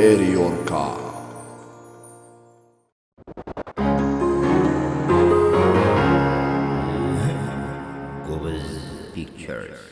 ኤሪዮርካ። ጎበዝ ፒክቸርስ።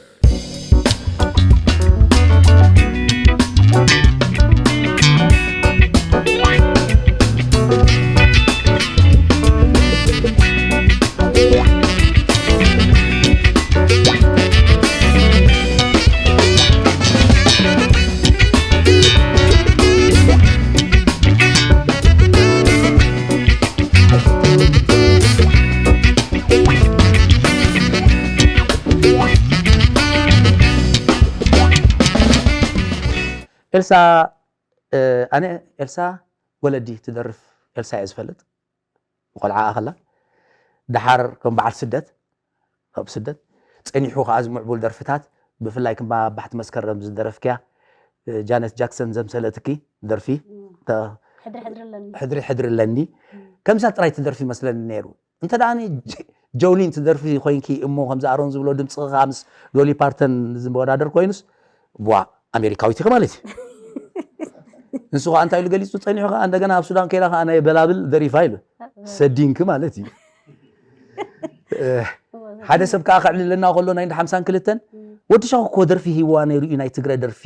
ኤልሳ ኣነ ኤልሳ ወለዲ ትደርፍ ኤልሳ እየ ዝፈልጥ ቆልዓ ከላ ደሓር ከም በዓል ስደት ካብ ስደት ጸኒሑ ከዓ ዝምዕቡል ደርፍታት ብፍላይ ክምባ ባሕቲ መስከረም ዝደረፍክያ ጃነት ጃክሰን ዘምሰለትኪ ደርፊ ሕድሪ ሕድሪ ኣለኒ ሕድሪ ሕድሪ ኣለኒ ከምዛ ጥራይ ትደርፊ ይመስለኒ ነይሩ እንተ ደኣ ጀውሊን ትደርፊ ኮይንኪ እሞ ከምዚ ኣሮን ዝብሎ ድምፂ ከዓ ምስ ዶሊ ፓርተን ዝወዳደር ኮይኑስ ቧ ኣሜሪካዊት ኢኺ ማለት እዩ ንሱ ከዓ እንታይ ኢሉ ገሊፁ ፀኒሑ ከዓ እንደገና ኣብ ሱዳን ከይዳ ከዓ ናይ በላብል ደሪፋ ኢሉ ሰዲንኪ ማለት እዩ ሓደ ሰብ ከዓ ከዕልለና ከሎ ናይ ሓምሳን ክልተን ወዲ ሻው እኮ ደርፊ ሂዋ ነይሩ እዩ ናይ ትግረ ደርፊ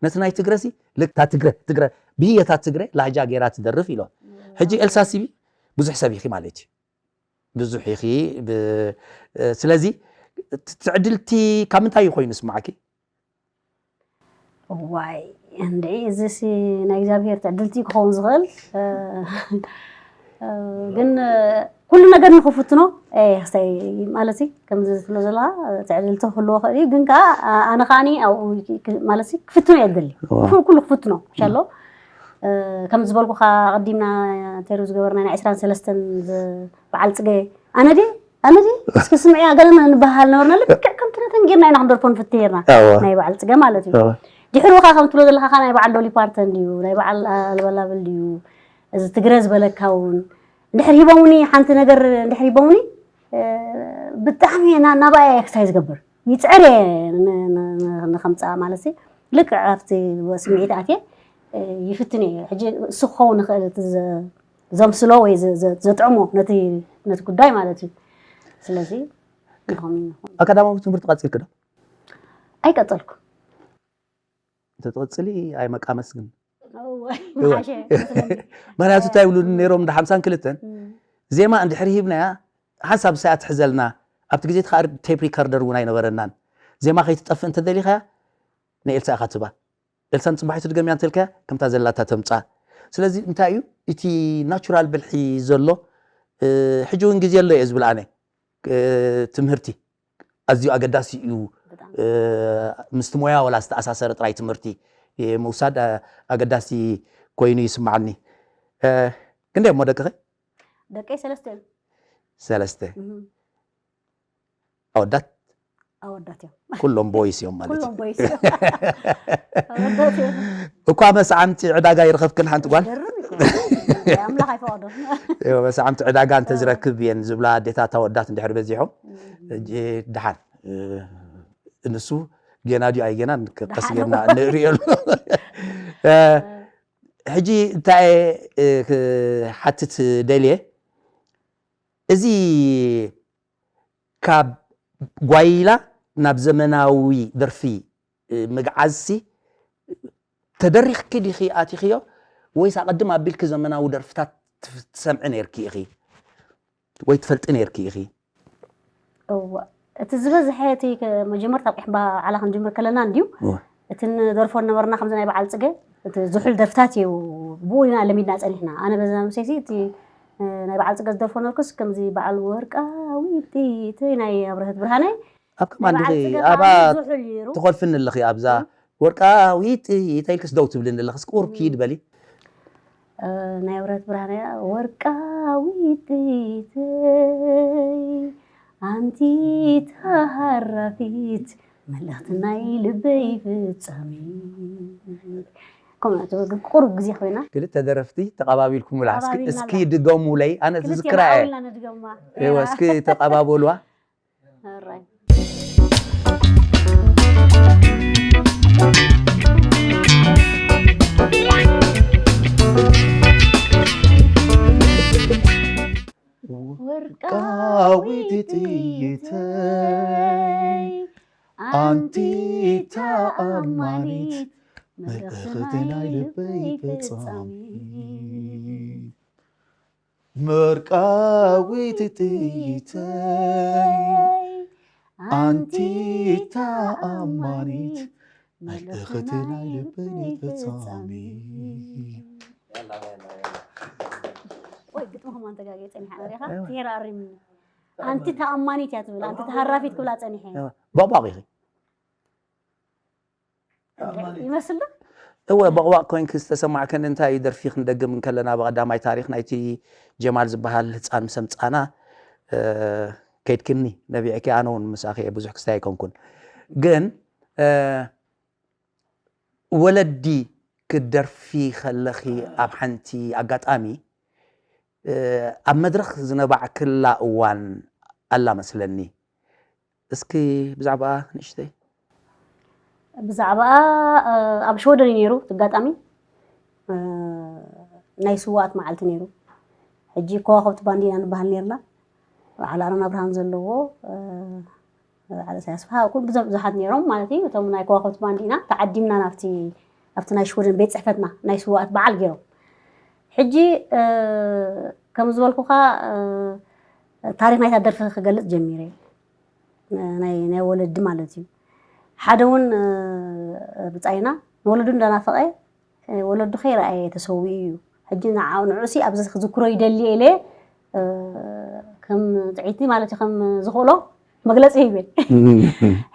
ነቲ ናይ ትግረ ሲ ልክታ ትግረ ትግረ ብህየታት ትግረ ላህጃ ገይራ ትደርፍ ኢሎ ሕጂ ኤልሳ ሲቢ ብዙሕ ሰብ ኢኺ ማለት እዩ ብዙሕ ኢኺ ስለዚ ትዕድልቲ ካብ ምንታይ እዩ ኮይኑ ስማዓኪ ዋይ እንዴ እዚሲ ናይ እግዚኣብሔር ትዕድልቲ ክኸውን ዝኽእል ግን ኩሉ ነገር ንክፍትኖ ክስታይ ማለት ከምዚ ትብሎ ዘለካ ትዕድልቲ ክህልዎ ክእል እዩ ግን ከዓ ኣነ ከዓኒ ኣብኡ ማለት ክፍትኖ እየ ዝደሊ ኩሉ ክፍትኖ ሻሎ ከም ዝበልኩኻ ኣቐዲምና ተሩ ዝገበርና ናይ ዕስራን ሰለስተን በዓል ፅገ ኣነ ድየ ኣነ ድየ እስኪ ስምዕያ ገለና ንበሃል ነበርና ልክዕ ከምቲ ነተን ጌርና ኢና ክንደርፎ ንፍትህ ርና ናይ በዓል ፅገ ማለት እዩ ድሕሪ ውካ ከም ትብሎ ዘለካ ናይ በዓል ዶሊ ፓርተን ድዩ ናይ በዓል ኣልበላብል ድዩ እዚ ትግረ ዝበለካ እውን እንድሕር ሂቦምኒ ሓንቲ ነገር እንድሕር ሂቦምኒ ብጣዕሚ ናባኣ ኤክሳይ ዝገብር ይፅዕር እየ ንከምፃ ማለት ልክዕ ኣብቲ ስምዒት ኣትየ ይፍትን እየ ሕጂ እሱ ክኸውን ይኽእል እቲ ዘምስሎ ወይ ዘጥዕሞ ነቲ ጉዳይ ማለት እዩ ስለዚ ኣካዳማዊ ትምህርቲ ቀፂልክ ዶ ኣይቀፀልኩ እንተትቕፅሊ ኣይመቃመስ ግን ምክንያቱ እንታይ ይብሉ ነይሮም እንደ ሓምሳን ክልተን ዜማ እንድሕር ሂብናያ ሓንሳብ ሳያ ትሕዘልና ኣብቲ ግዜ ከዓ ቴፕ ሪከርደር እውን ኣይነበረናን ዜማ ከይትጠፍእ እንተደሊኻያ ንኤልሳ ኢኻ ትባ ኤልሳ ንፅባሒቱ ድገምያ እንተልካያ ከምታ ዘላታ ተምፃ ስለዚ እንታይ እዩ እቲ ናቹራል ብልሒ ዘሎ ሕጂ እውን ግዜ ኣሎ እየ ዝብል ኣነ ትምህርቲ ኣዝዩ ኣገዳሲ እዩ ምስቲ ሞያ ወላ ዝተኣሳሰረ ጥራይ ትምህርቲ ምውሳድ ኣገዳሲ ኮይኑ ይስማዓኒ ክንደይ እሞ ደቅኸ ደቀይ ሰለስተ እዮም ሰለስተ ኣወዳት ኣወዳት እዮም ኩሎም ቦይስ እዮም ማለት ኩሎም ቦይስ እኳ መሰዓምቲ ዕዳጋ ይረኸብክን ሓንቲ ጓል ኣምላኽ ኣይፈቐዶ መሰዓምቲ ዕዳጋ እንተዝረክብ እየን ዝብላ ኣዴታት ኣወዳት እንድሕር በዚሖም ድሓን ንሱ ጌና ድዩ ኣይጌና ቀስ ጌና ንርእየሉ ሕጂ እንታይ ክሓትት ደልየ እዚ ካብ ጓይላ ናብ ዘመናዊ ደርፊ ምግዓዝሲ ተደሪኽኪ ዲኺ ኣቲኽዮ ወይስ ኣቐድም ኣቢልኪ ዘመናዊ ደርፍታት ትሰምዒ ነይርኪ ኢኺ ወይ ትፈልጢ ነይርኪ ኢኺ እዋ እቲ ዝበዝሐ እቲ መጀመርታ ኣብ ቂሕባ ዓላ ክንጅምር ከለና እንድዩ እቲ ንደርፎ ነበርና ከምዚ ናይ በዓል ፅገ እቲ ዝሑል ደርፍታት እዩ ብኡ ኢና ለሚድና ፀኒሕና ኣነ በዛ ምሰይሲ እቲ ናይ በዓል ፅገ ዝደርፎ ነበርኩስ ከምዚ በዓል ወርቃዊት ጥይተይ ናይ ኣብረህት ብርሃነይ ኣብ ከማን ድኺ ኣባ ትኾልፍኒ ኣለኺ ኣብዛ ወርቃዊት ጥይተይ ኢልክስ ደው ትብልኒ ኣለኽስ ቁርብ ክይድ በሊ ናይ ኣብረህት ብርሃነ ወርቃዊት ጥይተይ ኣንቲ ተሃራፊት መልእኽቲ ናይ ልበይ ፍጻሜ ከምኡ ትብል ቁሩብ ግዜ ኮይና ክልተ ደረፍቲ ተቐባቢልኩምላ እስኪ ድገሙለይ ኣነ ትዝክራ እየ እስኪ ተቐባበሉዋ ጥይተይ ኣንቲ ተኣማኒት መልእኽቲ ናይ ልበይ ፈጻሚት። መርቃዊት ጥይተይ ኣንቲ ተኣማኒት መልእኽቲ ናይ ልበይ ፈጻሚት። ወይ ግጥሚ ከማን ተጋጊየ ጸኒሓ ሪኻ ፊሄር ኣሪምኒ ኣንቲ ተኣማኒት እያ ትብል ኣንቲ ተሃራፊት ክብላ ጸኒሐ ቦቕቧቕ ኢኺ ይመስል ዶ እወ ቦቕቧቕ ኮይንኪ ዝተሰማዕከኒ እንታይ እዩ ደርፊ ክንደግም እንከለና ብቐዳማይ ታሪኽ ናይቲ ጀማል ዝበሃል ህፃን ምስ ኣምፃና ከይድክኒ ነቢዕኪ ኣነ እውን ምሳኺ እየ ብዙሕ ክስታይ ኣይኮንኩን ግን ወለዲ ክትደርፊ ከለኺ ኣብ ሓንቲ ኣጋጣሚ ኣብ መድረኽ ዝነባዕክላ እዋን ኣላ መስለኒ እስኪ ብዛዕባ ንእሽተይ ብዛዕባ ኣብ ሸወደን እዩ ነይሩ እቲ ኣጋጣሚ ናይ ስዋኣት መዓልቲ ነይሩ ሕጂ ከዋኸብቲ ባንዲና ንበሃል ነርና በዓል ኣሮን ኣብርሃም ዘለዎ በዓል ኢሳያስ ፍሃ ኩሉ ብዙሓት ነይሮም ማለት እዩ እቶም ናይ ከዋኸብቲ ባንዲና ተዓዲምና ናብቲ ኣብቲ ናይ ሽወደን ቤት ፅሕፈትና ናይ ስዋኣት በዓል ገይሮም ሕጂ ከም ዝበልኩኻ ታሪክ ናይታ ደርፊ ክገልፅ ጀሚረ ናይ ናይ ወለዲ ማለት እዩ ሓደ እውን ብፃይና ንወለዱ እንዳናፈቀ ወለዱ ከይረኣየ ተሰዊኡ እዩ ሕጂ ንዑሲ ኣብዚ ክዝክሮ ይደሊ ኢለ ከም ጥዒቲ ማለት ከም ዝኽእሎ መግለፂ ሂበ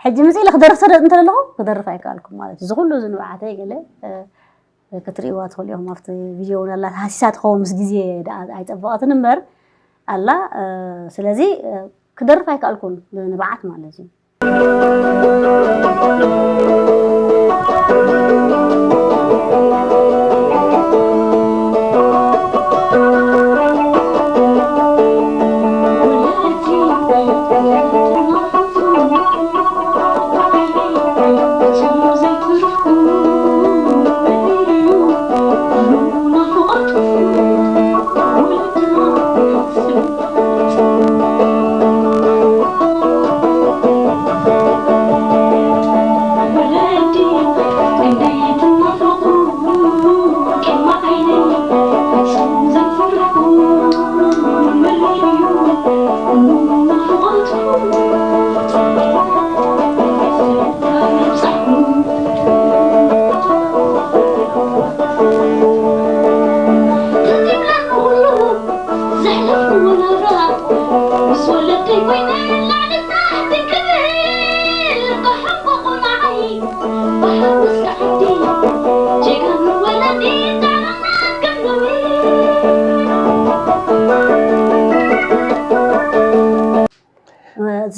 ሕጂ ምፅ ኢለ ክደርፍ እንተለኹ ክደርፍ ኣይከኣልኩም ማለት እዩ ዝኩሉ ዝንብዓተይ ገለ ክትርእይዋ ትኽእሉ ኢኹም ኣብቲ ቪድዮ እውን ኣላ ሃሲሳ ትኸውን ምስ ግዜ ኣይፀበቐትን እምበር ኣላ ስለዚ ክደርፍ ኣይከኣልኩን ንብዓት ማለት እዩ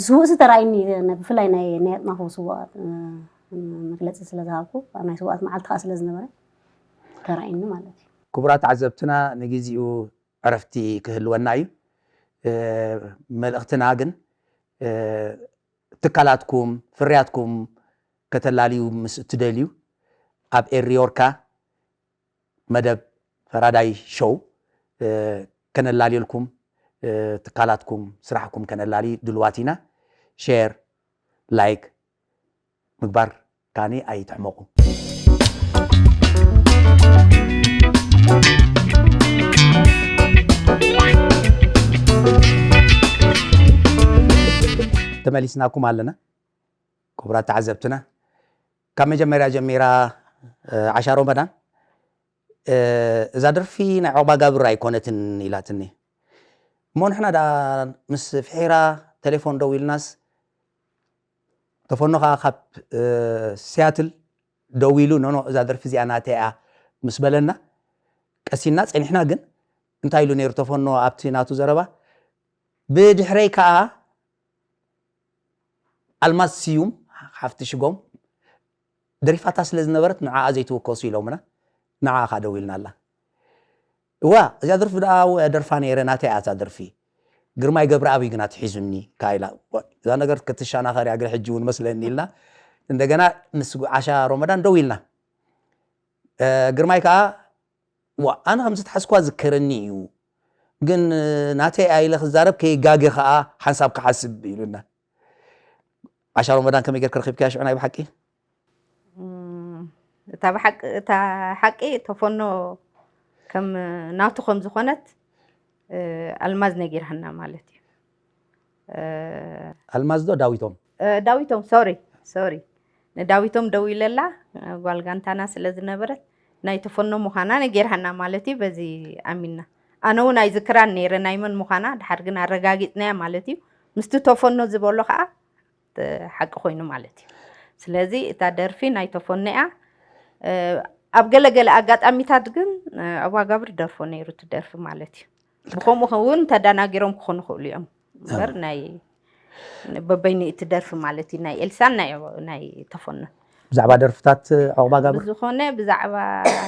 ስውእሲ ተራእይኒ ብፍላይ ናይ ናይ ኣጥናፉ ስውኣት መግለፂ ስለ ዝሃብኩ ኣብ ናይ ስውኣት መዓልቲ ከዓ ስለ ዝነበረ ተራእይኒ ማለት እዩ ክቡራት ተዓዘብትና ንግዜኡ ዕረፍቲ ክህልወና እዩ መልእኽትና ግን ትካላትኩም ፍርያትኩም ከተላልዩ ምስ እትደልዩ ኣብ ኤሪዮርካ መደብ ፈራዳይ ሾው ከነላልየልኩም ትካላትኩም ስራሕኩም ከነላሊ ድልዋት ኢና ሼር ላይክ ምግባር ካኒ ኣይትሕመቑ ተመሊስናኩም ኣለና ክቡራት ተዓዘብትና ካብ መጀመርያ ጀሚራ ዓሻ ሮመዳን እዛ ደርፊ ናይ ዑቕባ ጋብር ኣይኮነትን ኢላትኒ እሞ ንሕና ደኣ ምስ ፍሒራ ቴሌፎን ደው ኢልናስ ተፈኖ ከዓ ካብ ሲያትል ደው ኢሉ ኖኖ እዛ ደርፊ እዚኣ ናተይ እያ ምስ በለና ቀሲና ፀኒሕና ግን እንታይ ኢሉ ነይሩ ተፈኖ ኣብቲ ናቱ ዘረባ ብድሕረይ ከዓ ኣልማዝ ስዩም ሓፍቲ ሽጎም ደሪፋታ ስለ ዝነበረት ንዓኣ ዘይትውከሱ ኢሎምና ንዓኣ ከዓ ደው ኢልና ኣላ እዋ እዚኣ ደርፊ ደኣ ደርፋ ነይረ ናተይ እያ እዛ ደርፊ ግርማይ ገብረኣብ እዩ ግን ኣትሒዙኒ ከዓ ኢላ እዛ ነገር ክትሻናኸር እያ ግን ሕጂ እውን መስለኒ ኢልና እንደገና ምስ ዓሻ ሮመዳን ደው ኢልና ግርማይ ከዓ ዋ ኣነ ከም ዝተሓዝኳ ዝከረኒ እዩ ግን ናተይ ኣኢለ ክዛረብ ከይጋገ ከዓ ሓንሳብ ክሓስብ ኢሉና። ዓሻ ሮመዳን ከመይ ጌርክ ረኺብካያ ሽዑ ናይ ብሓቂ? እታ ብሓቂ እታ ሓቂ ተፈኖ ከም ናቱ ከም ዝኾነት ኣልማዝ ነጊርሃና ማለት እዩ። ኣልማዝ ዶ ዳዊቶም? ዳዊቶም ሶሪ ሶሪ ንዳዊቶም ደዊለላ ጓል ጋንታና ስለ ዝነበረት ናይ ተፈኖ ምዃና ነጊርሃና ማለት እዩ። በዚ ኣሚንና ኣነ እውን ኣይዝክራን ነይረ ናይ መን ምዃና፣ ድሓር ግን ኣረጋጊፅናያ ማለት እዩ። ምስቲ ተፈኖ ዝበሎ ከዓ ሓቂ ኮይኑ ማለት እዩ። ስለዚ እታ ደርፊ ናይ ተፈኖ እያ። ኣብ ገለገለ ኣጋጣሚታት ግን ኣባጋብር ደርፎ ነይሩ እቲ ደርፊ ማለት እዩ። ብከምኡ እውን ተደናጊሮም ክኾኑ ይኽእሉ እዮም እምበር ናይ በበይኑ እቲ ደርፊ ማለት እዩ ናይ ኤልሳን ናይ ናይ ተፈኖ ብዛዕባ ደርፍታት ዑቕባ ጋብር ብዝኾነ ብዛዕባ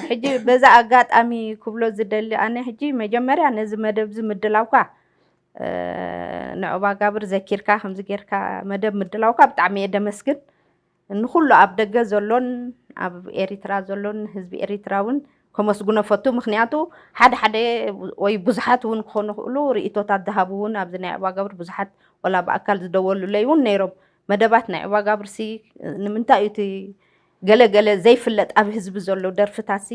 ሕጂ በዛ ኣጋጣሚ ክብሎ ዝደሊ ኣነ ሕጂ መጀመርያ ነዚ መደብ እዚ ምድላውካ ንዑቕባ ጋብር ዘኪርካ ከምዚ ጌርካ መደብ ምድላውካ ብጣዕሚ እየ ደመስግን። ንኹሉ ኣብ ደገ ዘሎን ኣብ ኤሪትራ ዘሎን ህዝቢ ኤሪትራ እውን ከመስግኖ ፈቱ። ምክንያቱ ሓደ ሓደ ወይ ብዙሓት እውን ክኾኑ ይኽእሉ ርእይቶታት ዝሃቡ እውን ኣብዚ ናይ ዑቕባ ጋብር ብዙሓት ወላ ብኣካል ዝደወሉለይ እውን ነይሮም። መደባት ናይ ዑቕባ ጋብርሲ ንምንታይ እዩ እቲ ገለ ገለ ዘይፍለጥ ኣብ ህዝቢ ዘሎ ደርፍታትሲ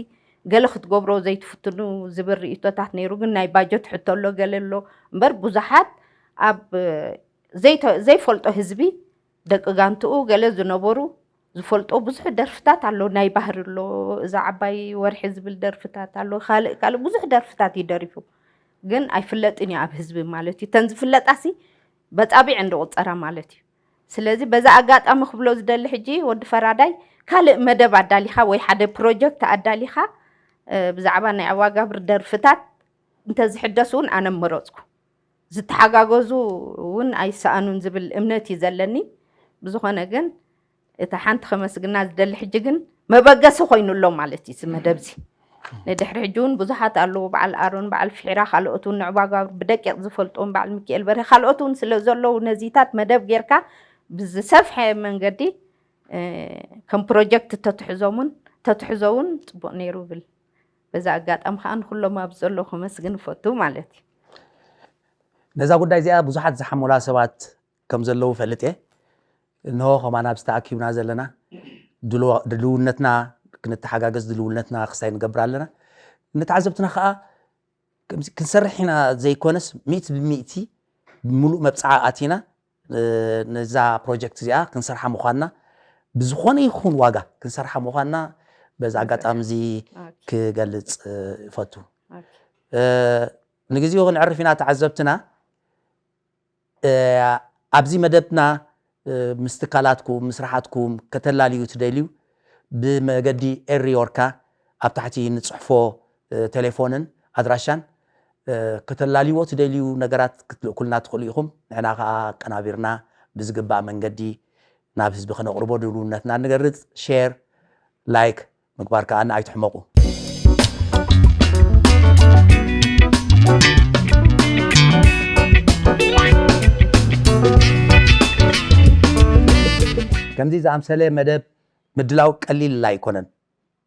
ገለ ክትገብሮ ዘይትፍትኑ ዝብል ርእይቶታት ነይሩ። ግን ናይ ባጀት ሕቶ ኣሎ ገለ ኣሎ እምበር ብዙሓት ኣብ ዘይፈልጦ ህዝቢ ደቂ ጋንትኡ ገለ ዝነበሩ ዝፈልጦ ብዙሕ ደርፍታት ኣሎ። ናይ ባህሪ ኣሎ፣ እዛ ዓባይ ወርሒ ዝብል ደርፍታት ኣሎ፣ ካልእ ካልእ ብዙሕ ደርፍታት እዩ ደሪፉ። ግን ኣይፍለጥን እዩ ኣብ ህዝቢ ማለት እዩ። ተን ዝፍለጣሲ በፃቢዕ እንድቑፀራ ማለት እዩ። ስለዚ በዛ ኣጋጣሚ ክብሎ ዝደሊ ሕጂ ወዲ ፈራዳይ ካልእ መደብ ኣዳሊኻ ወይ ሓደ ፕሮጀክት ኣዳሊኻ ብዛዕባ ናይ ኣባጋብር ደርፍታት እንተዝሕደስ እውን ኣነ ምመረፅኩ። ዝተሓጋገዙ እውን ኣይሰኣኑን ዝብል እምነት እዩ ዘለኒ። ብዝኾነ ግን እታ ሓንቲ ከመስግና ዝደሊ ሕጂ ግን መበገሲ ኮይኑ ኣሎ ማለት እዩ እዚ መደብ እዚ። ንድሕሪ ሕጂ እውን ብዙሓት ኣለዉ፣ በዓል ኣሮን፣ በዓል ፍሒራ፣ ካልኦት እውን ንዕባጋብር ብደቂቕ ዝፈልጥዎም በዓል ሚካኤል በርሀ ካልኦት እውን ስለ ዘለዉ ነዚታት መደብ ጌርካ ብዝሰፍሐ መንገዲ ከም ፕሮጀክት ተትሕዞምን ተትሕዞውን ፅቡቕ ነይሩ ብል። በዛ ኣጋጣሚ ከዓ ንኩሎም ኣብ ዘሎ ከመስግን እፈቱ ማለት እዩ። ነዛ ጉዳይ እዚኣ ብዙሓት ዝሓሙላ ሰባት ከም ዘለዉ ፈልጥ እየ። እንሆ ከማን ኣብዚ ተኣኪብና ዘለና ድልውነትና ክንተሓጋገዝ ድልውነትና ክስታይ ንገብር ኣለና። ንተዓዘብትና ከዓ ክንሰርሕ ኢና ዘይኮነስ ሚእቲ ብሚእቲ ብምሉእ መብፅዓ ኣቲና ነዛ ፕሮጀክት እዚኣ ክንሰርሓ ምዃንና ብዝኾነ ይኹን ዋጋ ክንሰርሓ ምዃንና በዚ ኣጋጣሚ እዚ ክገልፅ እፈቱ። ንግዜኡ ክንዕርፍ ኢና ተዓዘብትና። ኣብዚ መደብና ምስ ትካላትኩም ምስራሓትኩም ከተላልዩ ትደልዩ ብመገዲ ኤሪ ዮርካ ኣብ ታሕቲ ንፅሕፎ ቴሌፎንን ኣድራሻን ከተላልይዎ ትደልዩ ነገራት ክትልእኩልና ትኽእሉ ኢኹም። ንሕና ከዓ ኣቀናቢርና ብዝግባእ መንገዲ ናብ ህዝቢ ከነቕርቦ ድልውነትና ንገርፅ። ሼር፣ ላይክ ምግባር ከዓ ኣይትሕመቑ። ከምዚ ዝኣምሰለ መደብ ምድላው ቀሊል ኣይኮነን።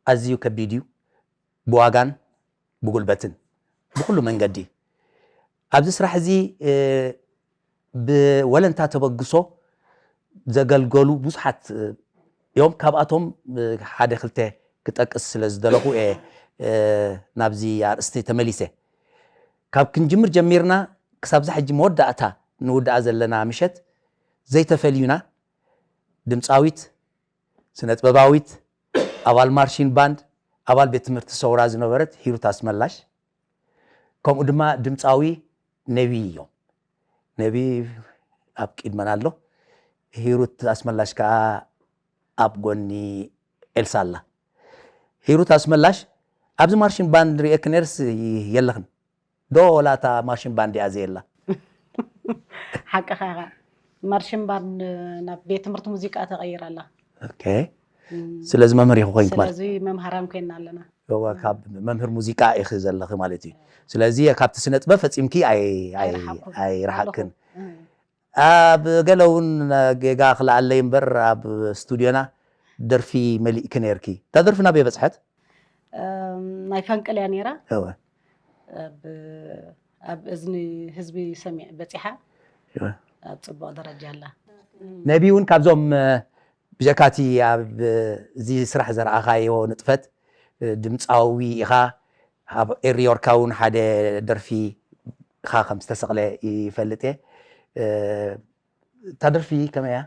ኣዝዩ ከቢድ እዩ፣ ብዋጋን ብጉልበትን ብኩሉ መንገዲ። ኣብዚ ስራሕ እዚ ብወለንታ ተበግሶ ዘገልገሉ ብዙሓት እዮም። ካብኣቶም ሓደ ክልተ ክጠቅስ ስለ ዝደለኹ እየ ናብዚ ኣርእስቲ ተመሊሰ። ካብ ክንጅምር ጀሚርና ክሳብዛ ሕጂ መወዳእታ ንውድኣ ዘለና ምሸት ዘይተፈልዩና ድምፃዊት፣ ስነጥበባዊት፣ ኣባል ማርሺን ባንድ፣ ኣባል ቤት ትምህርቲ ሰውራ ዝነበረት ሂሩት ኣስመላሽ፣ ከምኡ ድማ ድምፃዊ ነቢ እዮም። ነቢ ኣብ ቅድመና ኣሎ። ሂሩት ኣስመላሽ ከዓ ኣብ ጎኒ ኤልሳ ኣላ። ሂሩት ኣስመላሽ ኣብዚ ማርሺን ባንድ ርእየኪ ነይርስ የለኽን ዶ? ወላ እታ ማርሺን ባንድ እያ ዘየላ? ሓቅኻ ኢኻ። ማርሽን ባንድ ናብ ቤት ትምህርቲ ሙዚቃ ተቐይራ ኣላ። ኦኬ። ስለዚ መምህር ኢኹ ኮይንኩ ማለት ስለዚ መምሃራን ኮይና ኣለና። እወ፣ ካብ መምህር ሙዚቃ ኢኺ ዘለኺ ማለት እዩ። ስለዚ ካብቲ ስነ ጥበብ ፈጺምኪ ኣይ- ኣይ- ኣይረሓቕኩን። ኣይረሓቕክን። እም። ኣብ ገለ እውን ጌጋ ክልኣለይ እምበር ኣብ ስቱድዮና ደርፊ መሊእኪ ነይርኪ። እታ ደርፊ ናበይ በጽሐት? እም፣ ናይ ፈንቅል እያ ነይራ። እወ። ኣብ ኣብ እዝኒ ህዝቢ ሰሚዕ በጺሓ ኣብ ጽቡቕ ደረጃ ኣላ። ነቢ እውን ካብዞም ብጀካቲ ኣብ እዚ ስራሕ ዘረኣኻዮ ንጥፈት ድምፃዊ ኢኻ። ኣብ ኤሪ ዮርካ እውን ሓደ ደርፊ ኢኻ ከም ዝተሰቕለ ይፈልጥ እየ። እታ ደርፊ ከመይ እያ?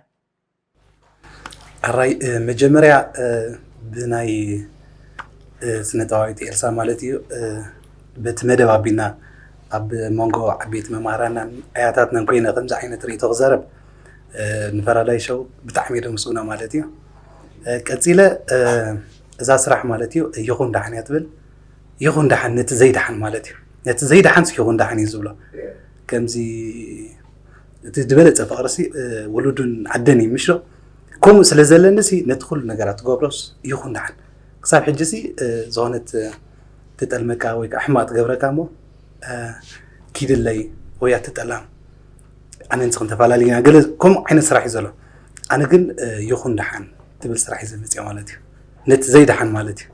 ኣራይ መጀመርያ ብናይ ስነጠባዊት ኤልሳ ማለት እዩ። በቲ መደብ ኣቢልና ኣብ መንጎ ዓበይቲ መማህራናን ኣያታትናን ኮይነ ከምዚ ዓይነት ርእቶ ክዛረብ ንፈራዳይ ሸው ብጣዕሚ እየ ደመስግኖ ማለት እዩ። ቀፂለ እዛ ስራሕ ማለት እዩ ይኹን ደሓን እያ ትብል። ይኹን ደሓን ነቲ ዘይደሓን ማለት እዩ። ነቲ ዘይደሓንስ ይኹን ደሓን እዩ ዝብሎ። ከምዚ እቲ ዝበለፀ ፍቕርሲ ውሉድን ዓደን እዩ ምሽ ዶ? ከምኡ ስለ ዘለኒ ሲ ነቲ ኩሉ ነገራት ትገብሮስ ይኹን ደሓን። ክሳብ ሕጂ ሲ ዝኾነት ትጠልመካ ወይ ከዓ ሕማቕ ትገብረካ እሞ ኪድለይ ወይ ኣትጠላም ኣነ ንስኽን ተፈላለዩና ገለ ከምኡ ዓይነት ስራሕ እዩ ዘሎ። ኣነ ግን ይኹን ደሓን ትብል ስራሕ እዩ ዘመፅያ ማለት እዩ። ነቲ ዘይደሓን ማለት እዩ።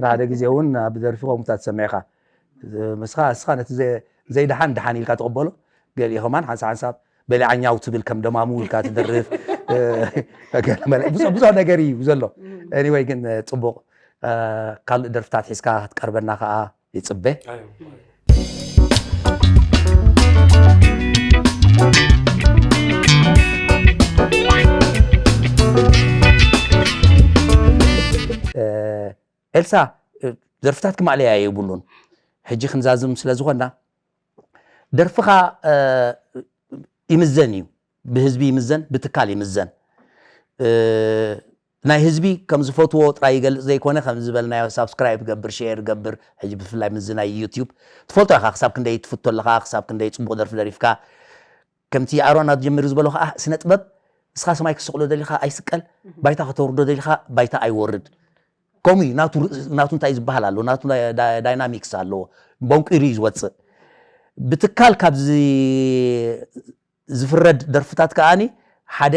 ሓደ ግዜ እውን ኣብ ደርፊ ከምኡ ትሰምዕ ኢኻ። ምስኻ እስኻ ነቲ ዘይደሓን ደሓን ኢልካ ትቕበሎ፣ ገሊኡ ከማን ሓንሳብ ሓንሳብ በሊዓኛው ትብል ከም ደማሙ ኢልካ ትደርፍ። ብዙሕ ነገር እዩ ዘሎ። Anyway ግን ፅቡቕ ካልእ ደርፍታት ሒዝካ ክትቀርበና ከዓ ይፅበ። ኤልሳ ደርፍታት ክማዕለያ የብሉን። ሕጂ ክንዛዝም ስለ ዝኾንና ደርፍኻ ይምዘን እዩ፣ ብህዝቢ ይምዘን፣ ብትካል ይምዘን። ናይ ህዝቢ ከም ዝፈትዎ ጥራይ ይገልፅ ዘይኮነ ከም ዝበልናዮ ሳብስክራይብ ገብር፣ ሼር ገብር። ሕጂ ብፍላይ ምዚ ናይ ዩቲዩብ ትፈልጦ ኢኻ ክሳብ ክንደይ ትፍቶ ኣለኻ፣ ክሳብ ክንደይ ፅቡቕ ደርፊ ደሪፍካ። ከምቲ ኣሮና ጀሚሩ ዝበሎ ከዓ ስነ ጥበብ እስኻ ሰማይ ክሰቕሎ ደሊኻ ኣይስቀል፣ ባይታ ከተውርዶ ደሊኻ ባይታ ኣይወርድ። ከምኡ እዩ ናቱ እንታይ ዝበሃል ኣሎ፣ ናቱ ዳይናሚክስ ኣለዎ። ቦንቂሩ እዩ ዝወፅእ። ብትካል ካብዚ ዝፍረድ ደርፍታት ከዓኒ ሓደ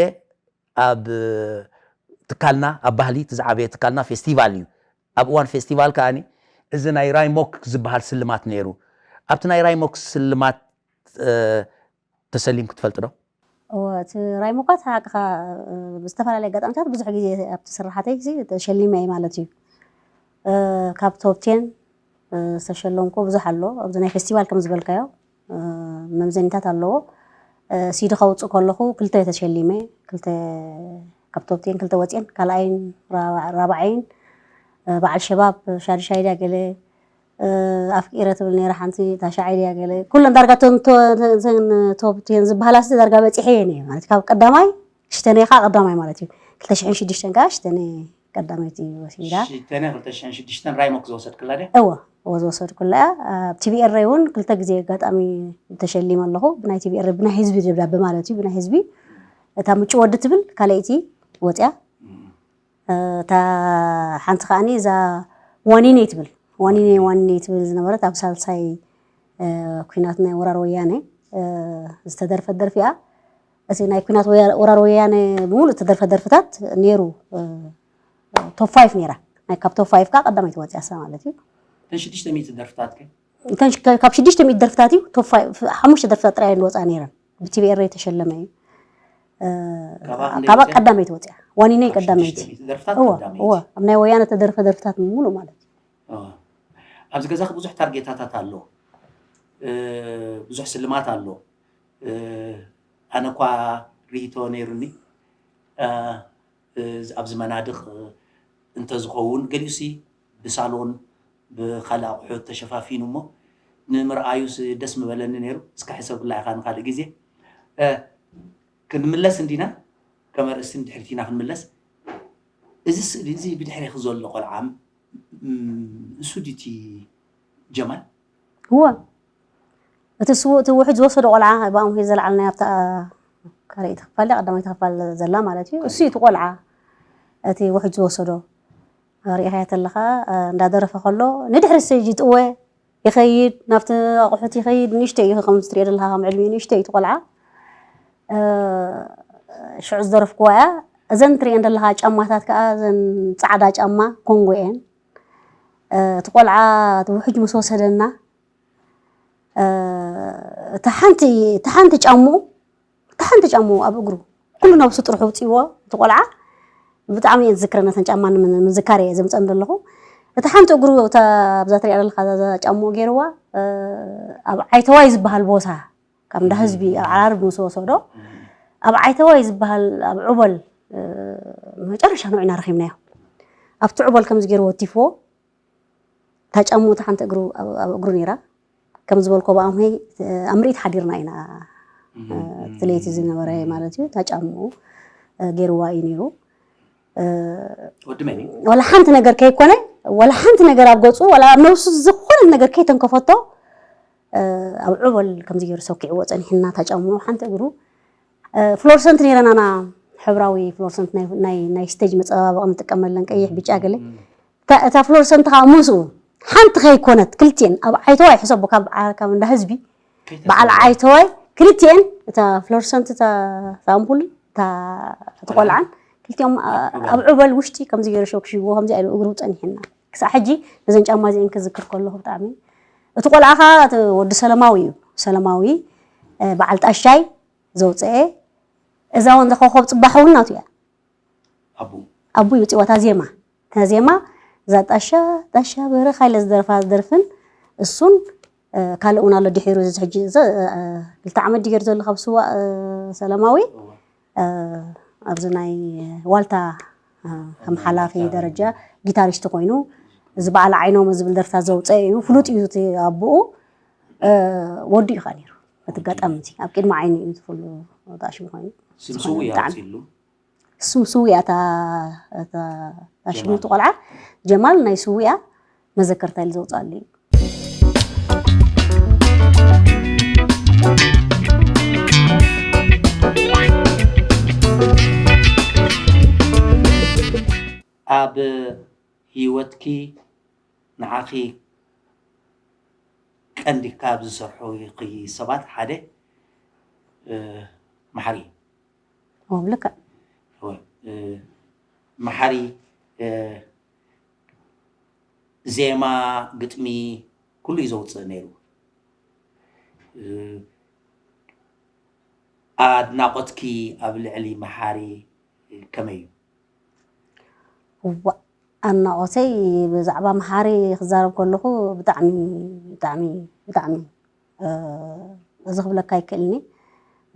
ኣብ ትካልና ኣብ ባህሊ እቲ ዝዓበየ ትካልና ፌስቲቫል እዩ። ኣብ እዋን ፌስቲቫል ከዓኒ እዚ ናይ ራይሞክ ዝበሃል ስልማት ነይሩ። ኣብቲ ናይ ራይሞክ ስልማት ተሰሊምኪ ትፈልጢ ዶ? እወ፣ እቲ ራይሞካት ሓቅኻ ብዝተፈላለየ ኣጋጣሚታት ብዙሕ ግዜ ኣብቲ ስራሓተይ ተሸሊመ እየ ማለት እዩ። ካብ ቶፕ ቴን ዝተሸለምኩ ብዙሕ ኣሎ። ኣብዚ ናይ ፌስቲቫል ከም ዝበልካዮ መምዘኒታት ኣለዎ። ሲዲ ከውፅእ ከለኹ ክልተ ተሸሊመ፣ ክልተ ካብ ቶፕ ቴን ክልተ ወፅየን፣ ካልኣይን ራብዓይን በዓል ሸባብ ሻድሻይ ድያ ገለ ኣፍቂረ ትብል ነይራ ሓንቲ ታሻዓይ ድያ ገለ ኩለን ዳርጋ ቶፕ ቴን ዝበሃላ ሲ ዳርጋ በፂሐ እየ ነየ ማለት ካብ ቀዳማይ ሽተነ ከዓ ቀዳማይ ማለት እዩ። ክልተ ሽሕን ሽዱሽተን ከዓ ሽተነ ቀዳመይቲ ወሲዳ። ሽተነ ክልተ ሽሕን ሽዱሽተን ራይሞክ ዝወሰድክላ ድያ? እወ እወ ዝወሰድኩላ እያ። ኣብ ቲቪኤረይ እውን ክልተ ግዜ ኣጋጣሚ ተሸሊመ ኣለኹ። ብናይ ቲቪኤረይ ብናይ ህዝቢ ደብዳበ ማለት እዩ ብናይ ህዝቢ እታ ምጭ ወዲ ትብል ካልኣይቲ ወፅያ። እታ ሓንቲ ከዓኒ እዛ ዋኒነይ ትብል ዋኒነይ ዋኒነይ ትብል ዝነበረት ኣብ ሳልሳይ ኩናት ናይ ወራር ወያነ ዝተደርፈት ደርፊ እያ። እቲ ናይ ኩናት ወራር ወያነ ብምሉእ ዝተደርፈ ደርፍታት ነይሩ ቶፕ ፋይፍ ነይራ። ናይ ካብ ቶፕ ፋይፍ ከዓ ቀዳመይቲ ወፅያ እሳ ማለት እዩ። እተን ሽዱሽተ ሚእቲ ደርፍታት ከ? እተን ሽ- ካብ ሽዱሽተ ሚእቲ ደርፍታት እዩ ቶፕ ፋይፍ ሓሙሽተ ደርፍታት ጥራይ ዝወፅኣ ነይረን። ብቲቪኤረይ ተሸለመ እዩ። እ፣ ካብኣ ክንደይ ካብኣ ወፅያ? ቀዳመይቲ ወፅያ። ዋኒነይ ካብ ቀዳመይቲ። ሽዱሽተ ሚእቲ ደርፍታት እወ ቀዳመይቲ። እወ ኣብ ናይ ወያነ ተደርፈ ደርፍታት ሙሉእ ማለት እዩ። እወ። ኣብዚ ገዛኺ ብዙሕ ታርጌታታት ኣሎ። እ፣ ብዙሕ ስልማት ኣሎ። እ፣ ኣነ እኳ ርኢቶ ነይሩኒ። እ፣ ኣብዚ መናድቕ እንተዝኸውን ገሊኡሲ ብሳሎን ብካልእ ኣቑሑት ተሸፋፊኑ እሞ ንምርኣዩስ ደስ ምበለኒ ነይሩ። እስከ ሕሰብላ ኢኻ ንካልእ ግዜ። እ፣ ክንምለስ እንዲና ከም ኣርእስቲ ንድሕሪት ኢና ክንምለስ። እዚ ስእሊ እዚ ብድሕሬኺ ዘሎ ቆልዓ ም- ንሱ ድዩ እቲ ጀማል? እወ እቲ ስዉእ እቲ ውሕጅ ዝወሰዶ ቆልዓ ብኣምኡ ዘልዓልናዮ ኣብታ ካልኣይቲ ክፋል ድያ ቀዳማይቲ ክፋል ዘላ ማለት እዩ። እሱ እዩ እቲ ቆልዓ እቲ ውሕጅ ዝወሰዶ ሪኢኻዮ ተለኻ እንዳደረፈ ከሎ ንድሕሪ ስቴጅ ይጥወ ይኸይድ ናብቲ ኣቑሑት ይኸይድ ንእሽተይ እዩ ከም ትሪኦ ዘለኻ ከም ዕድሚኡ ንእሽተይ እዩ እቲ ቆልዓ። ሽዑ ዝደረፍክዋ እያ። እዘን ትሪኤን ዘለኻ ጫማታት ከዓ እዘን ፃዕዳ ጫማ ኮንጎ እየን። እቲ ቆልዓ እቲ ውሕጅ ምስ ወሰደና እ፣ እታ ሓንቲ እታ ሓንቲ ጫምኡ እታ ሓንቲ ጫምኡ ኣብ እግሩ ኩሉ ነብሱ ጥርሑ ውፅእዎ። እቲ ቆልዓ ብጣዕሚ እየ ዝዝክረን ነተን ጫማ ንምዝካር እየ ዘምፀን ዘለኹ። እታ ሓንቲ እግሩ እታ ኣብዛ ትሪኣ ዘለኻ እዛ ጫምኡ ገይርዋ፣ እ፣ ኣብ ዓይተዋይ ዝበሃል ቦታ ካብ እንዳ ህዝቢ ኣብ ዓራርብ ምስ ወሰዶ ኣብ ዓይተዋይ ዝበሃል ኣብ ዑበል፣ እ፣ መጨረሻ ንዑ ኢና ረኺብናዮ። ኣብቲ ዑበል ከምዚ ገይሩ ወቲፍዎ እታ ጫምኡ እታ ሓንቲ እግሩ ኣብ ኣብ እግሩ ነይራ። ከም ዝበልኮ ብኣምሄ ኣብ ምርኢት ሓዲርና ኢና። እቲ ለይቲ ዝነበረ ማለት እዩ። እታ ጫምኡ ገይርዋ እዩ ነይሩ። ወዲ መን እዩ? ዋላ ሓንቲ ነገር ከይኮነ ዋላ ሓንቲ ነገር ኣብ ገፁ ዋላ ኣብ ነብሱ ዝኾነት ነገር ከይተንከፈቶ ኣብ ዑበል ከምዚ ገይሩ ሰኪዕዎ ፀኒሕና። እታ ጫምኡ ሓንቲ እግሩ ፍሎርሰንት ነይረናና ሕብራዊ ፍሎርሰንት ናይ ናይ ናይ ስቴጅ መፀባበቂ ንጥቀመለን ቀይሕ ብጫ ገለ እታ እታ ፍሎርሰንት ከዓ ምስኡ ሓንቲ ከይኮነት ክልቲኤን ኣብ ዓይተዋይ ሕሰቦ ካብ ዓ- ካብ እንዳ ህዝቢ በዓል ዓይተዋይ ክልቲኤን እታ ፍሎርሰንት እታ እታ ኣምፑል እታ እታ ቆልዓን ክልቲኦም ኣ- ኣብ ዑበል ውሽጢ ከምዚ ገይሩ ሸኩሽዎ ከምዚ ኢሉ እግሩ ፀኒሕና ክሳዕ ሕጂ ነዘን ጫማ እዚአን ክዝክር ከለኹ ብጣዕሚ እቲ ቆልዓ ከዓ እቲ ወዲ ሰለማዊ እዩ ሰለማዊ እ፣ በዓል ጣሻይ ዘውፅአ እዛ ወንዛ ኮኾብ ፅባሕ እውን ናቱ እያ ኣቡ ኣቡ ይውፅዋ እታ ዜማ እታ ዜማ እዛ ጣሻ ጣሻ በረኻ ኢለ ዝደርፋ ዝደርፍን እሱን እ፣ ካልእ እውን ኣሎ ድሒሩ እዚ ሕጂ እዚ፣ እ፣ ክልተ ዓመት ድዩ ገይሩ ዘሎ ካብ ስዋእ እ፣ ሰላማዊ እ፣ ኣብዚ ናይ ዋልታ እ፣ ከም ሓላፊ ደረጃ ጊታሪስት ኮይኑ እዚ በዓል ዓይኖም ዝብል ደርፍታት ዘውፀአ እዩ ፍሉጥ እዩ እቲ ኣቡኡ እ፣ ወዱ እዩ ከዓ ነይሩ በቲ ኣጋጣሚ እዚ ኣብ ቅድሚ ዓይኑ እዩ ዝፍሉ ጣሽም ኮይኑ ስም ስውእ እዩ ኣውፂሉ ስም ስውእ እያ እታ እታ እታ ሽሙ እቲ ቆልዓ ጀማል ናይ ስውእ እያ መዘከርታ ኢሉ ዘውፅኣሉ እዩ ኣብ ህይወትኪ ንዓኺ ቀንዲ ካብ ዝሰርሑኺ ሰባት ሓደ እ፣ መሓሪ እዩ። ኦ ልክዕ እወ፣ እ፣ መሓሪ እ፣ ዜማ፣ ግጥሚ ኩሉ እዩ ዘውፅእ ነይሩ። እ፣ ኣድናቖትኪ ኣብ ልዕሊ መሓሪ ከመይ እዩ? እዋእ ኣድናቖተይ ብዛዕባ መሓሪ ክዛረብ ከለኹ ብጣዕሚ ብጣዕሚ ብጣዕሚ እ፣ እዚ ክብለካ ኣይክእልኒ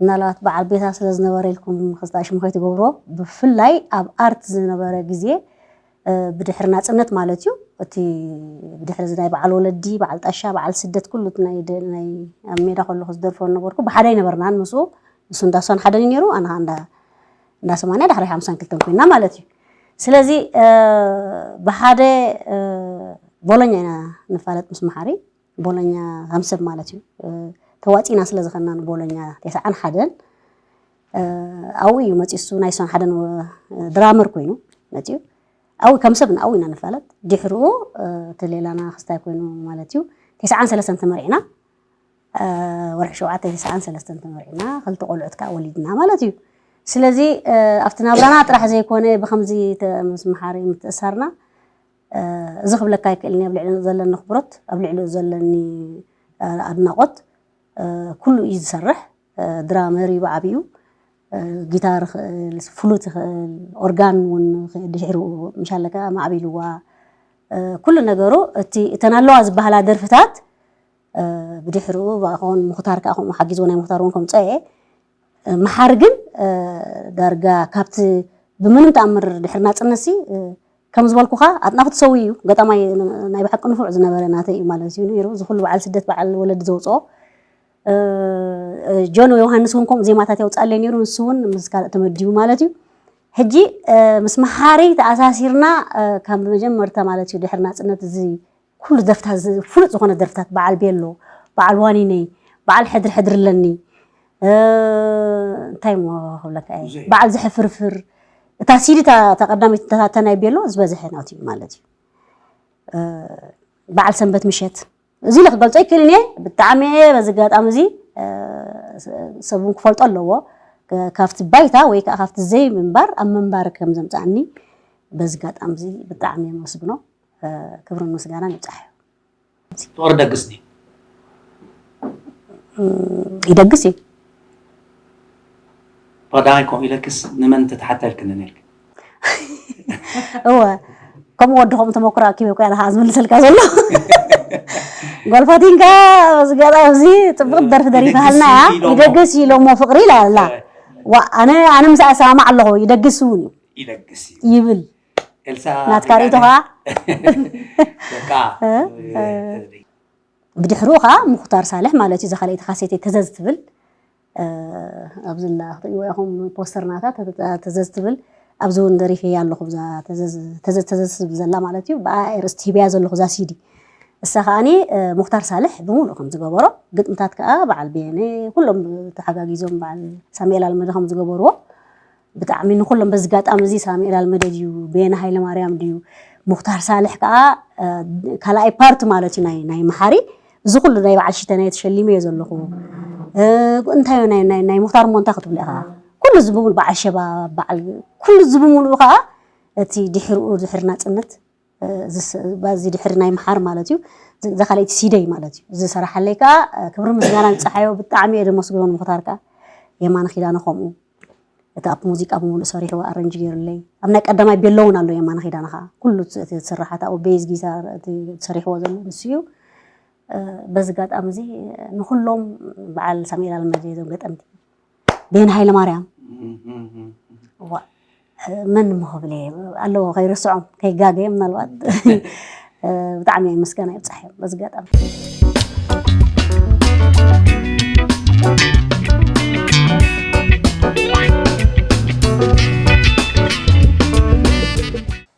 ምናልባት በዓል ቤታ ስለ ዝነበረ ኢልኩም ክዝታ ሽሙ ከይትገብርዎ ብፍላይ ኣብ ኣርት ዝነበረ ግዜ እ፣ ብድሕሪ ናፅነት ማለት እዩ እቲ ብድሕሪ እዚ ናይ በዓል ወለዲ በዓል ጣሻ በዓል ስደት ኩሉ እቲ ናይ ደ- ናይ ኣብ ሜዳ ከለኹ ዝደርፎ ነበርኩ ብሓደ ኣይነበርናን ምስኡ ንሱ እንዳሷን ሓደን እዩ ነይሩ ኣነ ከዓ እንዳ እንዳ ሰማንያ ዳሕሪ ሓምሳን ክልተን ኮይና ማለት እዩ ስለዚ እ፣ ብሓደ እ፣ ቦሎኛ ኢና ንፋለጥ ምስ መሓሪ ቦሎኛ ከም ሰብ ማለት እዩ እ፣ ተዋፂና ስለ ዝኸና ንቦሎኛ ቴስዓን ሓደን እ፣ ኣብኡ እዩ መፂኡ እሱ ናይ ሶን ሓደን እ፣ ድራመር ኮይኑ መፂኡ ኣብኡ ከም ሰብ ንኣብኡ ኢና ንፋለጥ ድሕርኡ እ፣ እቲ ሌላና ክስታይ ኮይኑ ማለት እዩ ቴስዓን ሰለስተን ተመሪዕና እ፣ ወርሒ ሸውዓተ ቴስዓን ሰለስተን ተመሪዕና ክልተ ቆልዑት ከዓ ወሊድና ማለት እዩ ስለዚ እ፣ ኣብቲ ናብራና ጥራሕ ዘይኮነ ብከምዚ ተ- ምስ መሓሪ ምትእሳርና እ፣ እዚ ክብለካ ኣይክእልን ኣብ ልዕሊ ዘለኒ ክብሮት ኣብ ልዕሊ ዘለኒ እ፣ ኣድናቆት እ፣ ኩሉ እዩ ዝሰርሕ እ፣ ድራመር እዩ ብዓብዩ እ፣ ጊታር ይኽእል ፍሉት ይኽእል ኦርጋን እውን ይኽእል ድሕሩ ምሻለካ ማዕቢልዋ እ፣ ኩሉ ነገሩ እቲ እተን ኣለዋ ዝበሃላ ደርፍታት እ፣ ብድሕሩ ብኣኾን ምኽታር ከዓ ከምኡ ሓጊዝዎ ናይ ምኽታር እውን ከምፀ እየ መሓር ግን ዳርጋ ካብቲ ብምንም ተኣምር ድሕሪ ናፅነትሲ ከም ዝበልኩኻ ኣጥናፉ ተሰዊ እዩ ገጣማይ ናይ ብሓቂ ንፉዕ ዝነበረ ናተይ እዩ ማለት እዩ ነይሩ እዚ ኩሉ በዓል ስደት በዓል ወለዲ ዘውፅኦ ጆን ዮሃንስ እውን ከምኡ ዜማታት የውፅኣለይ ነይሩ ንሱ እውን ምስ ካልእ ተመዲቡ ማለት እዩ ሕጂ ምስ መሓሪ ተኣሳሲርና ካብ መጀመርታ ማለት እዩ ድሕሪ ናፅነት እዚ ኩሉ ደርፍታት ፍሉጥ ዝኾነ ደርፍታት በዓል ቤሎ በዓል ዋኒነይ በዓል ሕድሪ ሕድሪ ኣለኒ እንታይ ሞ ክብለካ እየ በዓል ዝሕፍርፍር እታ ሲዲ እታ ቀዳመይቲ እታ ናይ ቤሎ ዝበዝሐ ናት እዩ ማለት እዩ በዓል ሰንበት ምሸት እዚ ኢለ ክገልፆ ይክእልን እየ ብጣዕሚ እየ በዚ ኣጋጣሚ እዚ ሰብ እውን ክፈልጦ ኣለዎ ካብቲ ባይታ ወይ ከዓ ካብቲ ዘይ ምንባር ኣብ ምንባር ከም ዘምፃኣኒ በዚ ኣጋጣሚ እዚ ብጣዕሚ የመስግኖ ክብርን ምስጋናን ይብፃሕ እዩ ፍቕሪ ደግስ ድዩ ይደግስ እዩ። ብቐዳማይ ከምኡ ኢለክስ ንመን ተተሓተልክኒ ነርክ? እወ፣ ከምኡ ወዲ ከምኡ ተመክሮ ኣኪበ እኮ ያለኻ ዝምልሰልካ ዘሎ። ጎልፋቲንካ ዝገጣ ኣብዚ ጽብቕ ደርፊ ደሪፋሃልና እያ። ይደግስ ኢሎሞ ፍቕሪ ኢላ ኣላ። ዋ ኣነ ኣነ ምስኣ ሰማማዕ ኣለኹ፣ ይደግስ እውን እዩ ይደግስ እዩ ይብል። ኤልሳ ናትካ ርእይቶ ኸዓ በቃ ብድሕሩ ኸዓ ሙኽታር ሳልሕ ማለት እዩ። እዛ ካልኣይቲ ካሴተይ ተዘዝ ትብል ኣብዚ ላ ክትሪእዎ ኢኹም ፖስተር ናታ ተዘዝ ትብል ኣብዚ እውን ደሪፈያ ኣለኹ። እዛ ተዘዝ ተዘዝ ትብል ዘላ ማለት እዩ። ብኣ ርእስቲ ሂበያ ዘለኹ እዛ ሲዲ እሳ ከዓኒ ሙኽታር ሳልሕ ብምሉእ ከም ዝገበሮ ግጥምታት ከዓ በዓል ቤነ ኩሎም ተሓጋጊዞም በዓል ሳሙኤል ኣልመደ ከም ዝገበርዎ ብጣዕሚ ንኩሎም በዚ ጋጣሚ እዚ ሳሙኤል ኣልመደ ድዩ ቤነ ሃይለማርያም ድዩ ሙኽታር ሳልሕ ከዓ ካልኣይ ፓርት ማለት እዩ ናይ ናይ መሓሪ እዚ ኩሉ ናይ በዓል ሽተናየ ተሸሊመ እየ ዘለኹ እንታይ ናይ ናይ ናይ ሙኽታር ሞንታ ክትብል ኢኻ ኩሉ እዚ ብምሉ በዓል ሸባብ በዓል ኩሉ እዚ ብምሉ ከዓ እቲ ድሕርኡ ድሕሪ ናፅነት በዚ ድሕሪ ናይ መሓር ማለት እዩ እዛ ካልኣይቲ ሲደይ ማለት እዩ ዝሰራሓለይ ከዓ ክብሪ ምስጋና ንፀሓዮ ብጣዕሚ እየ ደመስግኖ ንምኽታር ከዓ የማነ ኪዳነ ከምኡ እቲ ኣብ ሙዚቃ ብምሉእ ሰሪሕዎ ኣረንጅ ገይሩለይ ኣብ ናይ ቀዳማይ ቤሎ እውን ኣሎ የማነ ኪዳነ ከዓ ኩሉ እቲ ዝስራሓት ኣብኡ ቤዝ ጊታር እቲ ሰሪሕዎ ዘሎ ንሱ እዩ በዚ ጋጣሚ እዚ ንኩሎም በዓል ሳሙኤል ኣልመደ እዞም ገጠምቲ ቤን ሃይለ ማርያም ዋ መን እሞ ክብል እየ ኣለዎ ከይርስዖም ከይጋገየ ምናልባት ብጣዕሚ ምስጋና ይብፃሕ እዮም በዚ ጋጣሚ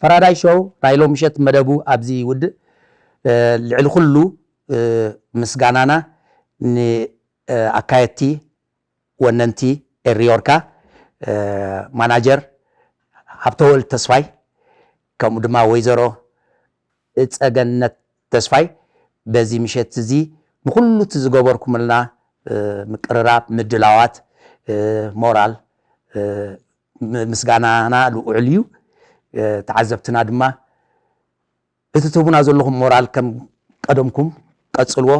ፈራዳይ ሾው ናይ ሎምሸት መደቡ ኣብዚ ይውድእ። ልዕሊ ኩሉ ምስጋናና ንኣካየድቲ ወነንቲ ኤሪ ዮርካ ማናጀር ሃብተወልድ ተስፋይ ከምኡ ድማ ወይዘሮ እፀገነት ተስፋይ በዚ ምሸት እዚ ንኩሉ እቲ ዝገበርኩምልና ምቅርራብ ምድላዋት ሞራል ምስጋናና ልዑል እዩ። ተዓዘብትና ድማ እቲ ትህቡና ዘለኹም ሞራል ከም ቀደምኩም ቀጽልዎ።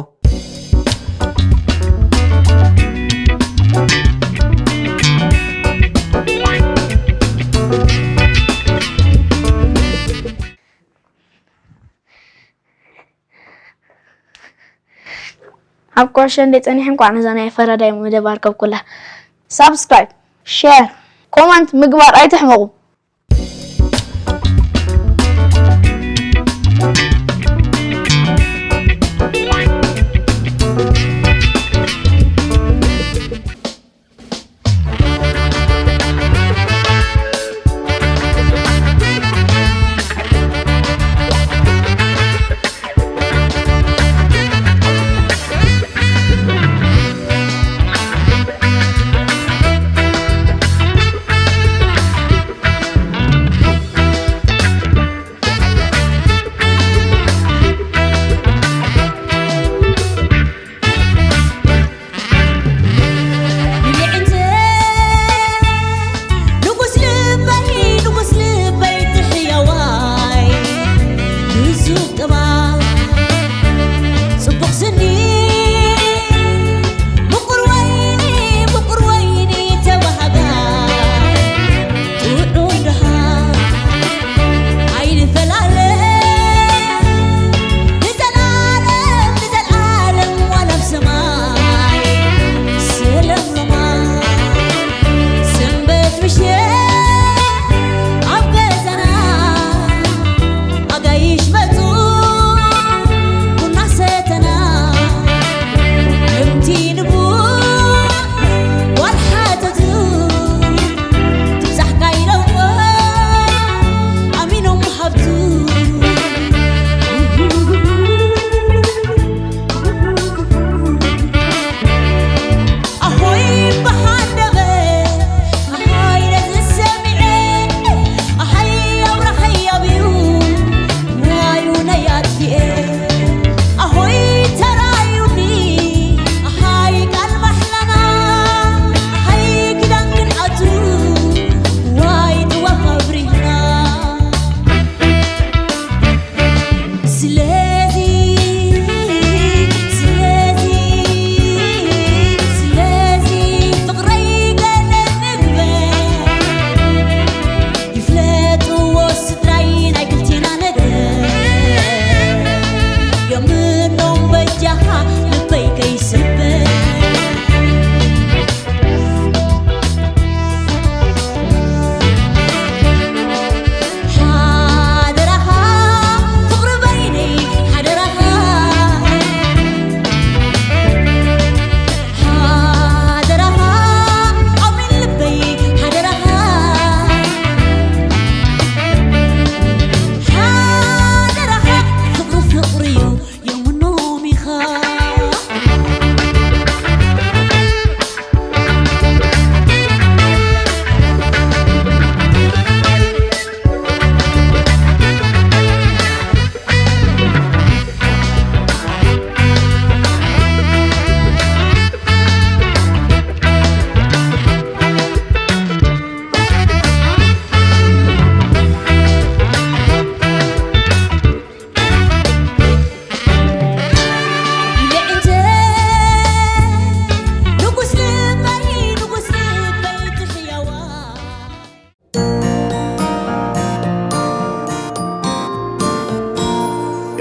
ኣብ ቆሸ እንደ ጸኒሐ እንኳዕ ነዛ ናይ ፈራዳይ መደብ ኣርከብኩላ። ሳብስክራይብ፣ ሼር፣ ኮመንት ምግባር ኣይትሕመቑ።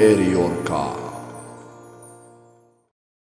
Your